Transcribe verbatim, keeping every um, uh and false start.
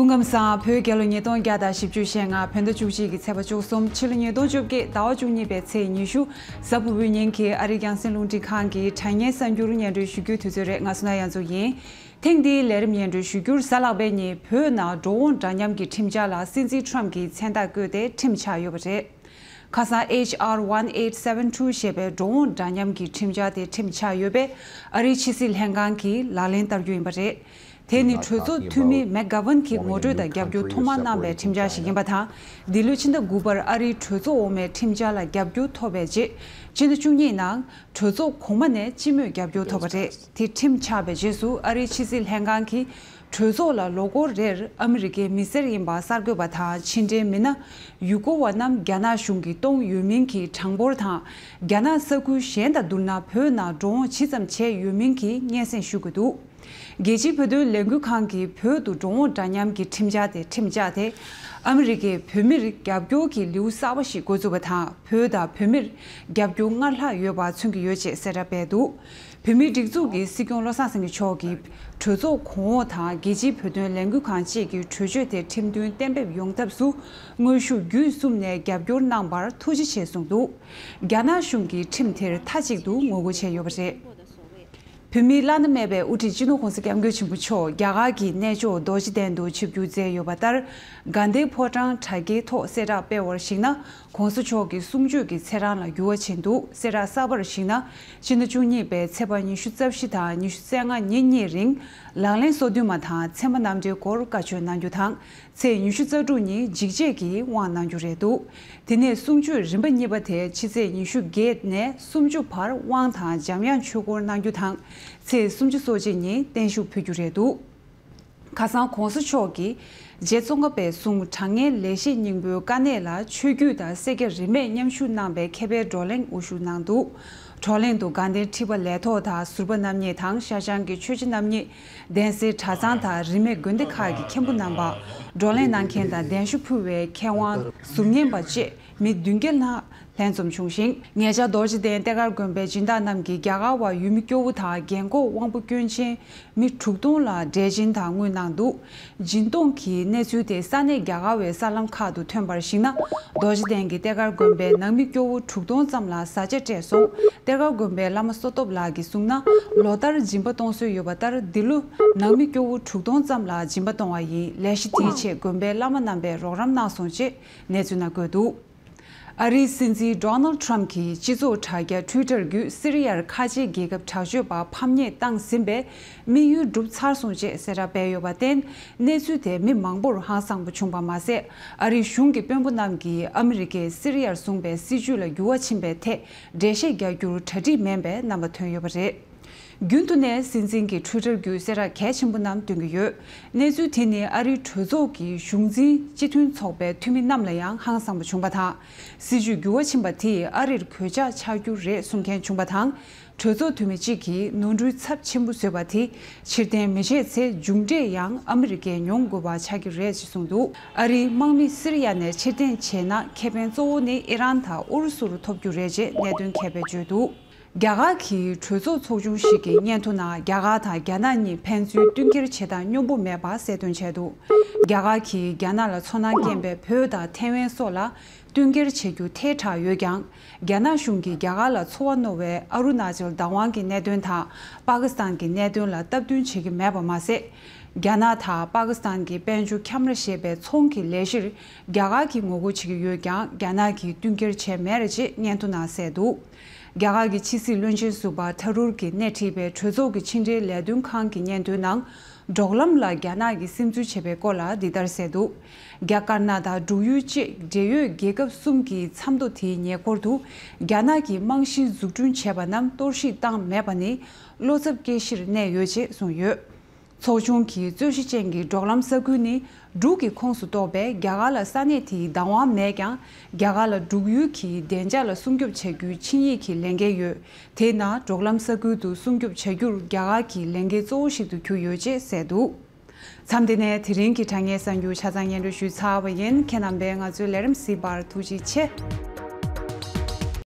སྐུ་ཁམས་བཟང་། བོད་རྒྱལ་ལོ་ཉིས་སྟོང་བརྒྱ་དང་བཞི་བཅུ་ཞེ་ལྔ། བོད་ཟླ་བཅུ་གཅིག་གི་ཚེས་པ་བཅུ་གསུམ། ཕྱི་ལོ་ཉིས་སྟོང་བཅོ་བརྒྱད་ཟླ་བ་བཅུ་གཉིས་པའི་ཚེས་ཉི་ཤུ། གཟའ་ཕུར་བུའི་ཉིན་གྱི་ཨ་རིའི་རྒྱང་སྲིང་རླུང་འཕྲིན་ཁང་གི་དྲ་བརྙན་གསར་འགྱུར་སྙན་སྒྲོན་ཞུ་རྒྱུའི་དུས་ཚོད་རེད། ང་བསོད་ནམས་དབྱངས་འཛོམས་ཡིན། ཐེངས་འདིའི་ལས་རིམ་སྙན་སྒྲོན་ཞུ་རྒྱུར། གཟའ་ལྷག་པའི་ཉིན་བོད་ནང་འགྲོ་འོང་འདྲ་མཉམ་གྱི་ཁྲིམས་འཆར་ལ་སྲིད་འཛིན་ཁྲམ་གྱིས་མཚན་རྟགས་བཀོད་དེ་ཁྲིམས་ཆགས་ཡོད་པ་རེད། ཁ་སང་H R one eight seven two ཞེས་པའི་འགྲོ་འོང་འདྲ་མཉམ་གྱི་ཁྲིམས་འཆར་དེ་ཁྲིམས་ཆགས་ཡོད་པས། ཨ་རིའི་ཕྱི་སྲིད་ལྷན་ཁང་གིས་ལག་ལེན་བསྟར་རྒྱུ་ཡིན་པ་རེད། དེ་ནི་གྲོས་ཚོགས་འཐུས་མི་མེག་གྷ་ཝན་གྱིས་ངོ་སྤྲོད་དང་རྒྱབ་སྐྱོར་ཐོག་མར་གནང་བའི་ཁྲིམས་འཆར་ཞིག་ཡིན་པ་དང་། འདི་ལོའི་ཕྱི་ཟླ་དགུ་པར་ཨ་རིའི་གྲོས་ཚོགས་འོག་མའི་ཁྲིམས་འཆར་ལ་རྒྱབ་སྐྱོར་ཐོབ་པའི་རྗེས། ཕྱི་ཟླ་བཅུ་གཉིས་ནང་གྲོས་ཚོགས་གོང་མ་ནས་སྤྱི་མོས་རྒྱབ་སྐྱོར་ཐོབ་པ་རེད། དེ་ཁྲིམས་ཆགས་པའི་རྗེས་སུ། ཨ་རིའི་ཕྱི་སྲིད་ལྷན་ཁང་གིས་གྲོས་ཚོགས་ལ་ལོ་འཁོར་རེར་ཨ་མི་རི་ཀའི་མི་སེར་ཡིན་པ་གསར་འགོད་པ་དང་ཕྱི་འབྲེལ་མི་སྣ་ཡུལ་སྐོར་བ་རྣམས་རྒྱ་ནག་གཞུང་གིས་གཏོང་ཡོད་མིན་གྱི་གྲངས་འབོར་དང་། རྒྱ་ནག་ས་ཁུལ་གཞན་དང་བསྡུར་ན་བོད་ནང་འགྲོ་འོང་ཇི་ཙམ་བྱས་ཡོད་མིན་གྱི་སྙན་སེང་ཞུ་དགོས་འདུག་རྒྱལ་སྤྱིའི་བོད་དོན་ལས་འགུལ་ཁང་གིས་བོད་དུ་འགྲོ་འོང་འདྲ་མཉམ་གྱི་ཁྲིམས་འཆར་དེ་ཁྲིམས་འཆར་དེ་ཨ་མི་རི་ཀས་བོད་མིར་རྒྱབ་སྐྱོར་གྱི་ལེའུ་གསར་པ་ཞིག་འགོ་བཙུགས་པ་དང་། བོད་དང་བོད་མིར་རྒྱབ་སྐྱོར་སྔར་ལྷག་ཡོད་པ་མཚོན་གྱི་ཡོད་ཅེས་གསལ་བསྒྲགས་སྤེལ་འདུག་བོད་མིའི་སྒྲིག་འཛུགས་ཀྱི་སྲིད་སྐྱོང་བློ་བཟང་སེང་གེ་མཆོག་གིས་གྲོས་ཚོགས་གོང་འོག་དང་རྒྱལ་སྤྱིའི་བོད་དོན་ལས་འགུལ་ཁང་བཅས་ཀྱི་གྲོས་ཆོད་དེ་ཁྲིམས་མཐུན་གཏན་འབེབས་ཡོང་ཐབས་སུ་དངོས་ཤུགས་བརྒྱུད་གསུམ་ནས་རྒྱབ་སྐྱོར་གནང་བར་ཐུགས་རྗེ་ཆེ་གསུངས་འདུག་རྒྱ་ནག་གཞུང་གིས་ཁྲིམས་དེར་མཐའ་གཅིག་ཏུ་ངོ་རྒོལ་བྱས་ཡོད་པ་རེད། བོད་མིའི་བླ་ན་མེད་པའི་དབུ་ཁྲིད་སྤྱི་ནོར་༸གོང་ས་༸སྐྱབས་མགོན་ཆེན་པོ་མཆོག་རྒྱ་གར་གྱི་གནས་མཆོག་རྡོ་རྗེ་གདན་དུ་ཆིབས་བསྒྱུར་མཛད་ཡོད་པ་ལྟར། དགའ་ལྡན་ཕོ་བྲང་དྲ་རྒྱའི་ཐོག་གསལ་བསྒྲགས་སྤེལ་བར་གཞིགས་ན། ༸གོང་ས་མཆོག་གི་གསུང་ཆོས་ཀྱི་ཚེས་གྲངས་ལ་འགྱུར་བ་ཕྱིན་འདུག་གསལ་བསྒྲགས་གསར་པར་གཞིགས་ན། ཕྱི་ཟླ་བཅུ་གཉིས་པའི་ཚེས་པ་ཉི་ཤུ་རྩ་བཞི་དང་ཉི་ཤུ་རྩ་ལྔ་ཉིན་གཉིས་རིང་ལག་ལེན་སོ་བདུན་མ་དང་ཚད་མ་རྣམ་འགྲེལ་སྐོར་བཀའ་ཆོས་གནང་རྒྱུ་དང་། ཚེས་ཉི་ཤུ་རྩ་དྲུག་ཉིན་འཇིགས་བྱེད་ཀྱི་དབང་གནང་རྒྱུ་རེད་འདུག་དེ་ནས་གསུང་ཆོས་རིམ་པ་གཉིས་པ་དེ་ཕྱི་ཚེས་ཉི་ཤུ་བརྒྱད་ནས་སུམ་ཅུ་བར་དབང་དང་འཇམ་དབྱངས་ཆོས་འཁོར་གནང་རྒྱུ་དང་། ཚེས་སུམ་ཅུ་སོ་གཅིག་ཉིན་བརྟན་བཞུགས་ཕུལ་རྒྱུ་རེད་འདུག་ཁ་སང་༸གོང་ས་མཆོག་གིས་རྗེ་ཙོང་ཁ་པའི་གསུང་དྲང་ངེས་ལེགས་བཤད་སྙིང་པོའི་དཀའ་གནད་ལ་ཆོས་བརྒྱུད་དང་སེར་སྐྱ་རིས་མེད་མཉམ་ཞུགས་གནང་བའི་མཁས་པའི་བགྲོ་གླེང་དབུ་བཞུགས་གནང་འདུག་བགྲོ་གླེང་དུ་དགའ་ལྡན་ཁྲི་པ་ལས་ཐོག་དང་ཟུར་པ་རྣམ་གཉིས་དང་ཤར་བྱང་གི་ཆོས་རྗེ་རྣམ་གཉིས། གདན་སའི་གྲྭ་ཚང་དང་རིས་མེད་དགོན་སྡེ་ཁག་གི་མཁན་པོ་རྣམ་པ། བགྲོ་གླེང་གནང་མཁན་དང་གདན་ཞུ་ཕུལ་བའི་མཁས་དབང་ཟུར་ཉན་པ་བཅས་མི་བདུན་བརྒྱ་ལྷག་ལྷན་འཛོམས་བྱུང་ཞིང་། ཉེ་ཆར་རྡོ་རྗེ་གདན་གཏེར་སྒར་དགོན་པའི་སྦྱིན་བདག་རྣམས་ཀྱིས་རྒྱ་གར་བ་ཡུལ་མི་སྐྱོ་བོ་དང་རྒན་འཁོགས་དབང་པོ་སྐྱོན་ཅན་མི་དྲུག་སྟོང་ལ་འབྲས་སྦྱིན་དང་དངུལ་གནང་འདུག་སྦྱིན་གཏོང་གི་གནས་ཚུལ་དེ་ས་གནས་རྒྱ་གར་བའི་གསར་ལམ་ཁག་ཏུ་ཐོན་པར་གཞིགས་ན། རྡོ་རྗེ་གདན་གྱི་གཏེར་སྒར་དགོན་པའི་ནང་མི་སྐྱོ་བོ་དྲུག་སྟོང་ཙམ་ལ་བཟའ་བཅའ་སྤྲད་སོང་། གཏེར་སྒར་དགོན་པའི་བླ་མ་བསོད་སྟོབས་ལགས་ཀྱིས་གསུངས་ན། ལོ་ལྟར་སྦྱིན་པ་གཏོང་སྲོལ་ཡོད་པ་ལྟར། འདི་ལོ་ནང་མི་སྐྱོ་བོ་དྲུག་སྟོང་ཙམ་ལ་སྦྱིན་པ་གཏོང་བ་ཡིན། ལས་གཞི་དེའི་ཆེད་དགོན་པའི་བླ་མ་རྣམ་པས་རོགས་རམ་གནང་སོང་ཅེས་གནས་ཚུལ་ནང་བཀོད་འདུག་ཨ་རིའི་སྲིད་འཛིན་ཌོ་ནལ་ཊམ་གྱིས་སྤྱི་ཚོགས་དྲ་རྒྱ་ཊུའི་ཊར་བརྒྱུད་སི་རི་ཡར་ཁ་ཆེའི་རྒྱལ་ཁབ་དྲག་སྤྱོད་པ་ཕམ་ཉེས་བཏང་ཟིན་པའི་དམིགས་ཡུལ་འགྲུབ་ཚར་སོང་ཅེས་གསལ་བསྒྲགས་སྤེལ་ཡོད་པར་བརྟེན། གནས་ཚུལ་དེ་མི་མང་པོར་ཧང་སངས་པོ་བྱུང་པ་མ་ཟད། ཨ་རིའི་གཞུང་གི་དཔོན་པོ་རྣམས་ཀྱིས་ཨ་མི་རི་ཀས་སི་རི་ཡར་བཟུང་པའི་སྲིད་བྱུས་ལ་འགྱུར་བ་ཕྱིན་པའི་ཐད་འགྲེལ་བཤད་རྒྱག་རྒྱུར་གྲ་སྒྲིག་མིན་པའི་རྣམ་པ་ཐོན་ཡོད་པ་རེད། རྒྱུན་དུ་ནས་སྲིད་འཛིན་གྱི་ཊུའི་ཊར་བརྒྱུད་གསལ་བསྒྲགས་གལ་ཆེན་པོ་རྣམས་སྟོན་གྱི་ཡོད། གནས་ཚུལ་དེ་ནི་ཨ་རིའི་གྲོས་ཚོགས་ཀྱི་གཞུང་འཛིན་སྤྱི་མཐུན་ཚོགས་པའི་འཐུས་མི་རྣམས་ལ་ཡང་ཧང་སངས་པ་བྱུང་པ་དང་། སྲིད་བྱུས་འགྱུར་བ་ཕྱིན་པ་དེས་ཨ་རིར་གོད་ཆག་ཆགས་རྒྱུ་རེད་གསུང་མཁན་བྱུང་པ་དང་། གྲོས་ཚོགས་འཐུས་མི་གཅིག་གིས་ནོར་འཁྲུལ་ཚབས་ཆེན་པོ་བཟོས་པ་དེ་ཕྱིར་འཐེན་མི་བྱེད་ཚེ་མཇུག་འབྲས་ཡང་ཨ་མི་རི་ཀས་མྱོང་དགོས་པ་ཆགས་ཀྱི་རེད་ཅེས་གསུངས་འདུག་ཨ་རིའི་དམག་མི་སི་རི་ཡ་ནས་ཕྱིར་འཐེན་བྱས་ན་ཁེ་ཕན་གཙོ་བོ་ནི་ཨི་རན་དང་ཨུ་རུ་སུར་ཐོབ་རྒྱུ་རེད་ཅེས་གནད་དོན་མཁས་པས་བརྗོད་འདུག་རྒྱ་གར་གྱི་གྲོས་ཚོགས་ཚོགས་ཆུང་ཞིག་གི་སྙན་ཐོ་ནང་རྒྱ་གར་དང་རྒྱ་ནག་གཉིས་ཕན་ཚུན་བསྟུན་རྒྱལ་བྱེད་སྟངས་སྙོམས་པོ་མེད་པ་གསལ་སྟོན་བྱས་འདུག་རྒྱ་གར་གྱིས་རྒྱ་ནག་ལ་ཚོར་སྣང་སྐྱེན་པའི་བོད་དང་ཐའེ་ཝན་སོགས་ལ་བསྟུན་རྒྱལ་བྱེད་རྒྱུ་ཐལ་དྲགས་ཡོད་ཀྱང་། རྒྱ་ནག་གཞུང་གིས་རྒྱ་གར་ལ་ཚོར་བ་རྣོ་བའི་ཨ་རུ་ན་ཅལ་བདག་དབང་གི་གནད་དོན་དང་པ་ཀི་སི་ཐན་གྱི་གནད་དོན་ལ་སྟབས་བསྟུན་བྱེད་ཀྱི་མེད་པ་མ་ཟད། རྒྱ་ནག་དང་པ་ཀི་སི་ཐན་གྱི་དཔལ་འབྱོར་ཁྱམས་ར་ཞེས་པའི་ཚོང་གི་ལས་གཞིར་རྒྱ་གར་གྱིས་ངོ་རྒོལ་བྱེད་ཀྱི་ཡོད་ཀྱང་རྒྱ་ནག་གིས་བསྟུན་རྒྱལ་བྱས་མེད་རེད་ཅེས་སྙན་ཐོ་ནང་གསལ་འདུག་རྒྱ་གར་གྱི་ཕྱི་སྲིད་བློན་ཆེན་ཟུར་པ་ཐ་རུར་གྱིས་སྣེ་ཁྲིད་པའི་གྲོས་ཚོགས་ཀྱི་ཕྱི་འབྲེལ་ལས་དོན་ཁང་གི་སྙན་ཐོའི་ནང་། འབྲོག་ལམ་ལ་རྒྱ་ནག་གིས་སིམ་འཛུལ་བྱས་པའི་སྐོར་ལ་འདི་ལྟར་གསལ་འདུག་རྒྱ་དཀར་ནག་དང་འབྲུག་ཡུལ་བཅས་འབྲེལ་ཡོད་རྒྱལ་ཁབ་གསུམ་གྱིས་མཚམས་ཐོ་དེའི་ཉེ་འཁོར་དུ་རྒྱ་ནག་གིས་རྨང་གཞི་འཛུགས་སྐྲུན་བྱས་པ་རྣམས་གཏོར་བཤིག་བཏང་མེད་པ་ནི་བློ་འཚབ་སྐྱེ་གཞིར་གནས་ཡོད་ཅེས་གསུངས་ཡོད། ཚོགས་ཆུང་གིས་རྩོད་གཞི་ཅན་གྱི་འབྲོག་ལམ་ས་ཁུལ་ནི་འབྲུག་གི་ཁོངས་སུ་གཏོགས་པས་རྒྱ་གར་ལ་ས་གནས་དེའི་བདག་དབང་མེད་ཀྱང་རྒྱ་གར་ལ་འབྲུག་ཡུལ་གྱི་བདེ་འཇགས་ལ་སྲུང་སྐྱོབ་བྱ་རྒྱུའི་ཆིངས་ཡིག་གི་ལས་འགན་ཡོད། དེས་ན་འབྲོག་ལམ་ས་ཁུལ་དུ་སྲུང་སྐྱོབ་བྱ་རྒྱུར་རྒྱ་གར་གྱི་ལས་འགན་གཙོ་བོ་ཞིག་ཏུ་གྱུར་ཡོད་ཅེས་གསལ་འདུག་མཚམས་འདི་ནས་དེ་རིང་གི་དྲ་བརྙན་གསར་འགྱུར་ཆ་ཚང་སྙན་སྒྲོན་ཞུས་ཚར་བ་ཡིན། ཁྱེད་རྣམ་པས་ང་ཚོའི་ལས་རིམ་གཟིགས་པར་ཐུགས་རྗེ་ཆེ།